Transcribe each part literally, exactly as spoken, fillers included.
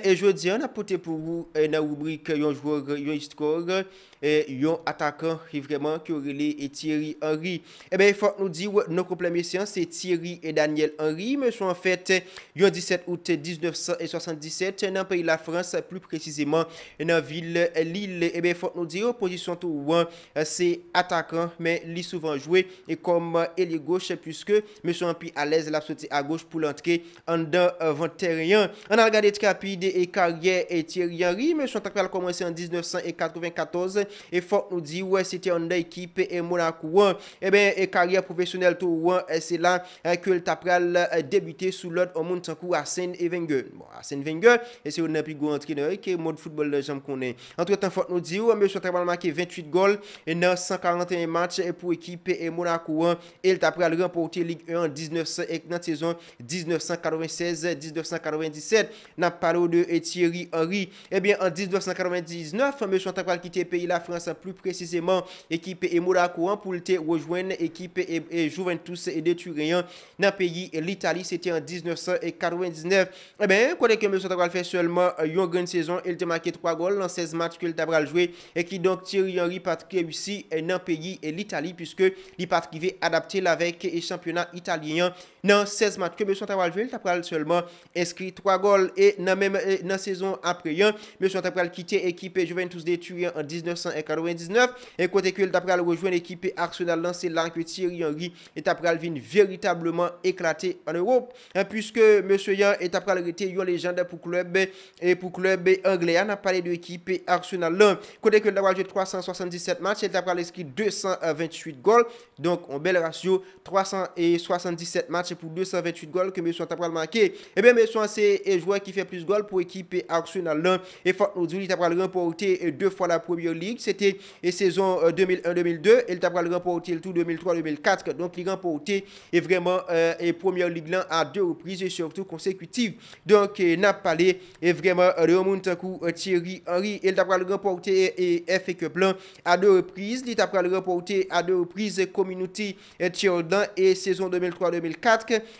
E jodi a, n ap pote pou ou, eh, nan ribrik yon jwè, yon istwa, eh, yon atakan, ki vrèman, ke yo rele, eh, Thierry Henry. Ebyen, fòk nou di w, non konplè mesye an, se Thierry, eh, Daniel Henry. Mesye an fèt, eh, yon disèt out diznèf san swasanndisèt, nan peyi Lafrans, pli presizeman, nan vil, eh, Lille. Ebyen, fòk nou di w, pozisyon tou an, eh, se atakan, men li souvan jwe, eh, kòm, eh, elye goch, puiske mesye an pi alèz, l ap soti agoch pou l antre anndan, eh, vant tèren an. Ann al gade trè rapid, eh, karyè, eh, Thierry Henry. Mesye an ta pral kòmanse an diznèf san katrevenkatòz, e fòk nou di, wè, se te anndan ekip, eh, Monaco an. Ebyen, eh, karyè pwofesyonèl tou an, eh, se la, eh, ke l ta pral, eh, debite sou lòd yon moun tankou Arsène Wenger. Bon, Arsène Wenger, eh, se youn nan pi gwo antrenè ke mond foutbòl la janm konnen. Antretan, fòk nou di w, mesye an ta pral make venntuit gòl, eh, nan san karanteyen match, eh, pou ekip, eh, Monaco an, e l ta pral ranpòte Lig en an diznèf san, nan sezon diznèf san katrevennsèz, diznèf san katrevenndisèt. N ap pale w de, eh, Thierry Henry. Ebyen, an diznèf san katrevendiznèf, mesye an ta pral kite peyi Lafrans, pli presizeman ekip, eh, Monaco an, pou l te rejwenn ekip, eh, eh, Juventus, eh, de Turin an, nan peyi, eh, Litali. Se te an diznèf san katrevendiznèf. Ebyen, kote ke mesye an ta pral fè sèlman, eh, yon grenn sezon, e l te make twa gòl nan sèz match ke l ta pral jwe, e kidonk Thierry Henry pa t reyisi, eh, nan peyi, eh, Litali, puiske li pa t rive adapte l avèk, eh, chanpyona italyen an. Nan sèz match ke mesye an ta pral jwe, li ta pral sèlman enskri twa gòl. E nan menm, e, nan sezon apre an, mesye an ta pral kite ekip Juventus de Turin an diznèf san katrevendiznèf, e kote ke li ta pral rejwenn ekip Arsenal lan, se la ke Thierry Henry li ta pral vin veritableman eklate an Ewòp, en, puiske mesye an li ta pral rete yon lejand pou klèb, e pou klèb anglè a, n ap pale de ekip Arsenal lan. Kote ke li ta pral jwe twa san swasanndisèt match, e li ta pral enskri de san venntuit gòl. Donk, yon bèl rasyo, twa san swasanndisèt match pou de san venntuit gòl ke mesye an ta pral make. Ebyen, mesye an se, e, jwè ki fè plis gòl pou ekip, e, Arsenal lan. E fòk nou di, li ta pral ranpòte, e, de fwa la Premier League. Se te, e, sezon, e, de mil en de mil de, e li ta pral ranpòte l tou de mil twa de mil kat. Donk, li ranpòte, e, vrèman, e, e, Premier League lan a de repriz, e sitou konsekitiv. Donk, e, n ap pale, e, vrèman, e, de yon moun tankou, e, Thierry Henry. E li ta pral ranpòte, e, e, F A Cup lan a de repriz. Li ta pral ranpòte a de repriz, e, Community, e, Shield lan, e sezon de mil twa de mil kat,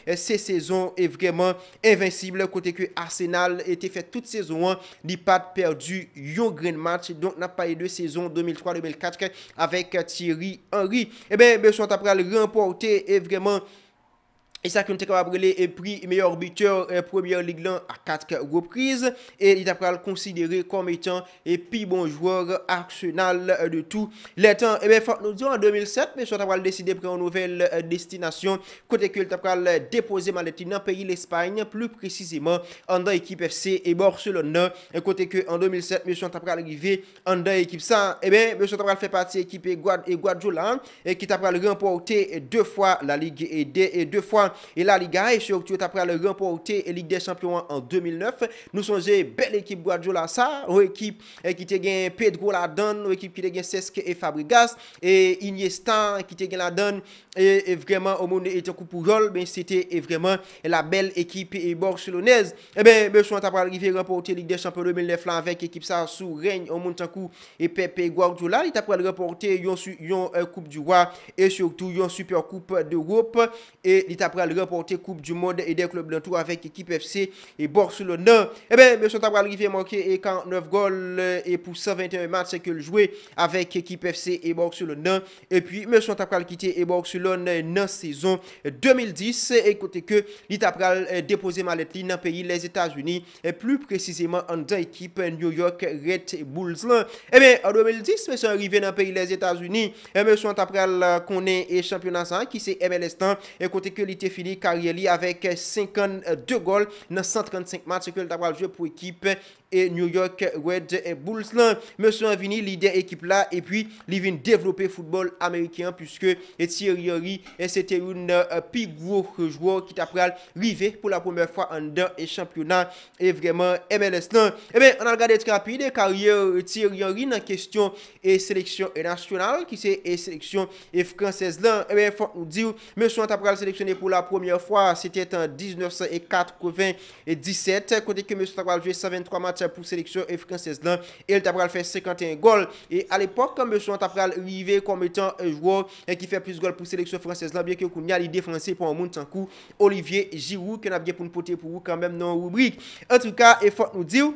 e, se sezon, e, vrèman envensib, kote ke Arsenal, e, te fè tout sezon an, li pa t pèdi yon grenn match. Donk, n ap pale de sezon de mil twa de mil kat avèk Thierry Henry. Ebyen, mesye an ta pral ranpòte, e, vrèman, e sa ke nou te kapab rele, e, pri meyè bitè, e, Premyè Lig lan a kat repriz, e li ta pral konsidere kòm etan, e, pi bon jwè Arsenal, e, de tou lè tan. Ebyen, fòk nou di, an de mil sèt, mesye an ta pral deside pran yon nouvèl, e, destinasyon, kote ke l ta pral, e, depoze malèt li nan peyi Lespay, pli presizeman anndan ekip F C e Barcelone nan, e kote ke an de mil sèt, mesye an ta pral rive anndan ekip sa. Ebyen, mesye an ta pral fè pati ekip, e, Guard-, e, Guardiola, e ki ta pral ranpòte, e, de fwa La Ligue e de, e de fwa, e, La Liga, e sitou yo ta pral ranpòte, e, Lig dè Chanpyon an an de mil nèf. Nou sonje bèl ekip Guardiola sa, yon ekip, e, ki te gen Pedro ladan l, yon ekip ki te gen Cesc e Fabregas, e Iniesta ki te gen ladan l, e, e vrèman, yon moun, e, tankou Puyol, men se te, e, vrèman la bèl ekip, e, barcelonèz. Ebyen, mesye an ta pral rive ranpòte Lig dè Chanpyon de mil nèf la avèk ekip sa sou rèy yon moun tankou, e, Pep Guardiola. Li ta pral ranpòte yon, yon, e, Koup di Wa e sitou yon Super Koup dEwòp. E li ta pral ranpòte Koup di Mond e dè klèb lan tou avèk ekip F C e Barcelone nan. Ebyen, mesye an ta pral rive make, e, karantnèf gòl, e, pou san venteyen match ke l jwe avèk ekip F C e Barcelone nan. Epi, mesye an ta pral kite, e, Barcelone nan sezon de mil dis, e kote ke li ta pral, e, depoze malèt li nan peyi Lèzetazini, e pli presizeman anndan ekip New York Red Bulls lan. Ebyen, an de mil dis, mesye an rive nan peyi Lèzetazini, e mesye an ta pral, e, konnen, e, chanpyona sa, ki se M L S lan, e kote ke li te fini karyè li avèk senkannde gòl nan san trannsenk match ke l ta pral jwe pou ekip, e, New York Red Bulls lan. Mesye an vini lidè ekip la, epi li vin devlope foutbòl ameriken an, puiske, e, Thierry Henry, e, se te youn nan, e, pi gwo jwè ki ta pral rive pou la premyè fwa anndan, e, chanpyona, e, vrèman M L S lan. Ebyen, ann al gade trè rapid, e, karyè, e, Thierry Henry nan kesyon, e, seleksyon, e, nasyonal, ki se, e, seleksyon, e, fransèz lan. Ebyen, fòk nou di w, mesye an ta pral seleksyone pou la premyè fwa, se te an diznèf san katrevenndisèt, kote ke mesye ta pral jwe san venntwa match pou seleksyon fransèz lan, e l ta pral fè senkanteyen gòl. E alepòk, mesye an ta pral rive kòm etan jwè ki fè plis gòl pou seleksyon fransèz lan, byen ke kounye a li defanse pa yon moun tankou Olivier Giroud, ke n ap gen pou n pote pou ou kanmenm nan yon ribrik. Antouka, e fòk nou di w,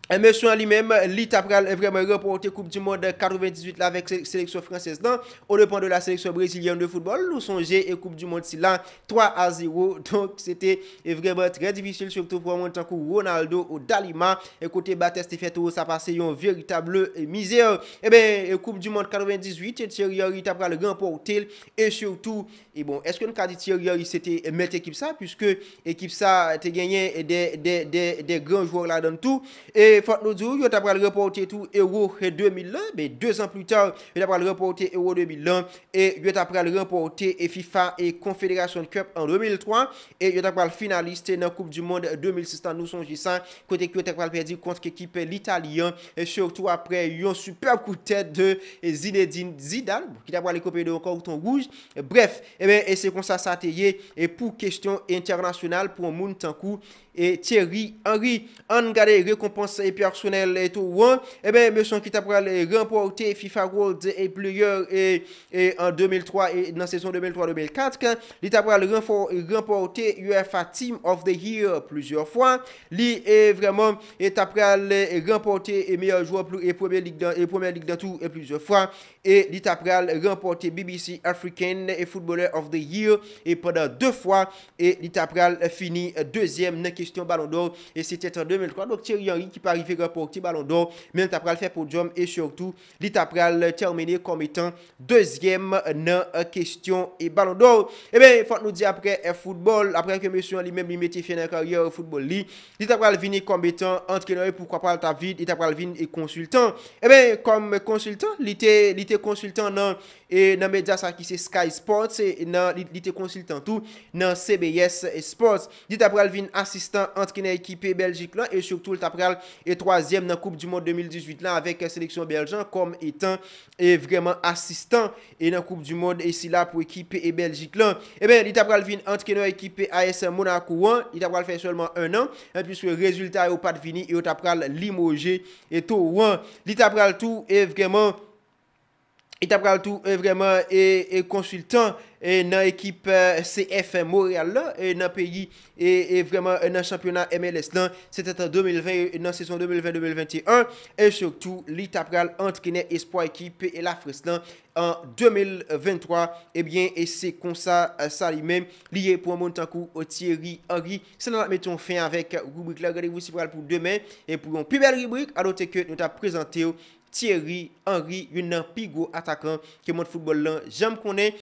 mesye an li menm, li ta pral vrèman ranpòte Koup di Mond katrevendizuit la avèk se- seleksyon fransèz lan, au dépens de la sélection brésilienne de football. Nou sonje e Koup di Mond sila twa a zewo. Donk, se te vrèman trè difisil, sitou pou yon moun tankou Ronaldo ou Dalima, e kote Barthez te fè towo sa pase yon veritab mizè. Eben, Koup di Mond katrevendizuit, Thierry Henry ta pral ranpòte l, e sitou, e bon, èske n ka di Thierry Henry se te mèt ekip sa, puiske ekip sa te genyen de, de, de, de gran jwè ladan l tou. E fòk nou di w, yo ta pral ranpòte tou Euro de mil lan, men de zan pli ta, yo ta pral ranpòte Euro de mil lan, e yo ta pral ranpòte e fifa e Confederation Cup an de mil twa, e yo ta pral finalis nan Koup di Mond de mil sis lan, nou sonje sa, kote ke yo ta pral pèdi kont ekip Litali an, e sitou apre yon sipèb kout tèt de Zinedine Zidane, ki ta pral ekope de yon kawouton wouj. Brèf, eben, e se konsa sa te ye, e pou kesyon entènasyonal, pou yon moun tankou e Thierry Henry. Ann gade rekonpans e pèsonèl e tou an. Eben, mesye ki ta pral e ranpòte fifa World e Player e, e an de mil twa, e nan sezon de mil twa de mil kat, li ta pral ranfò- ranpòte UEFA Team of the Year plizyè fwa. Li e vrèman e ta pral e ranpòte e meyè jwè pli- e premye lig dan, e premye lig dan tou e plizyè fwa. E li ta pral ranpòte B B C African e Footballer of the Year e pandan de fwa, e li ta pral fini dezyèm nan kesyon Ballon d'Or, e se te an de mil twa. Donk, Thierry Henry ki pa rive ranpòte Ballon d'Or, men li ta pral fè podyòm, e sitou, li ta pral tèmine kòm etan dezyèm nan kesyon e Ballon d'Or. Eben, fòk nou di apre e foutbòl, apre ke mesye an li menm li mete fen nan karyè foutbòl li, li ta pral vini kòm etan antrenè, e poukwa pa l ta vin, li ta pral vin e konsiltan. Eben, kòm konsiltan, li te, li te konsiltan nan, e nan medya sa ki se Sky Sports, e nan, li, li te konsiltan tou nan C B S Sports. Li ta pral vin asistan antrenè ekip Bèljik lan, e sitou li ta pral e twazyèm nan Koup di Mond de mil dizuit lan avèk seleksyon bèlj lan kòm etan e vrèman asistan e nan Koup di Mond e sila pou ekip e Bèljik lan. Eben, li ta pral vin antrenè ekip A S Monaco an, li ta pral fè sèlman en an, e piske rezilta yo pa t vini, e yo ta pral limoje e towo an. Li ta pral tou e vrèman li ta pral tou e vrèman e, e konsiltan e nan ekip e, C F Montréal la, e nan peyi e, e vrèman e nan chanpyona M L S lan. Se te an de mil ven, e nan sezon de mil ven de mil venteyen, e sitou li ta pral antrenè espwa ekip e Lafrans lan an de mil venntwa. Ebyen, e se konsa e, sa li menm li ye pou yon moun tankou e, Thierry Henry. Se la n ap mete yon fen avèk ribrik la. Randevou se pral pou demen e pou yon pi bèl ribrik, alò ke nou ta prezante w Thierry Henry, youn nan pi gwo atakan ke mond foutbòl lan janm konnen.